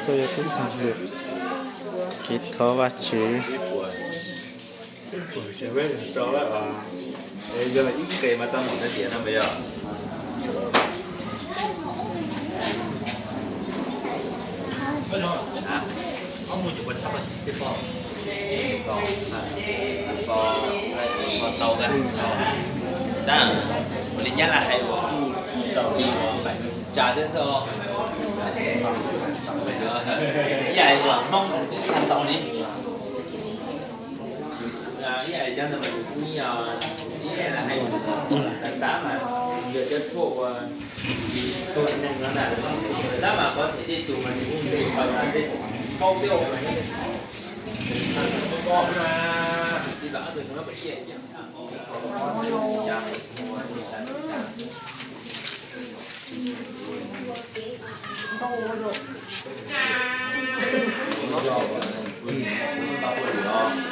Txoj yuav tub ntxhais hwm, kev thov Vajtswv. Yog ib qe mas tau ntau tiam no mas yog. Tab, ua li Nyab Laj hais ua, tsa thiab xwb. Ib yam li Hmoob twb tsa tau li. Ib yam li cov ntawd mas yus kuj ib yam hais tas tas mas yog cov tshuaj uas tus neeg no na, tab mas qhov txhia tej tus mas nws kuj nqis qhov no tej paub peb ua mas, txiv lam ob tug no mas ib yam ib yam.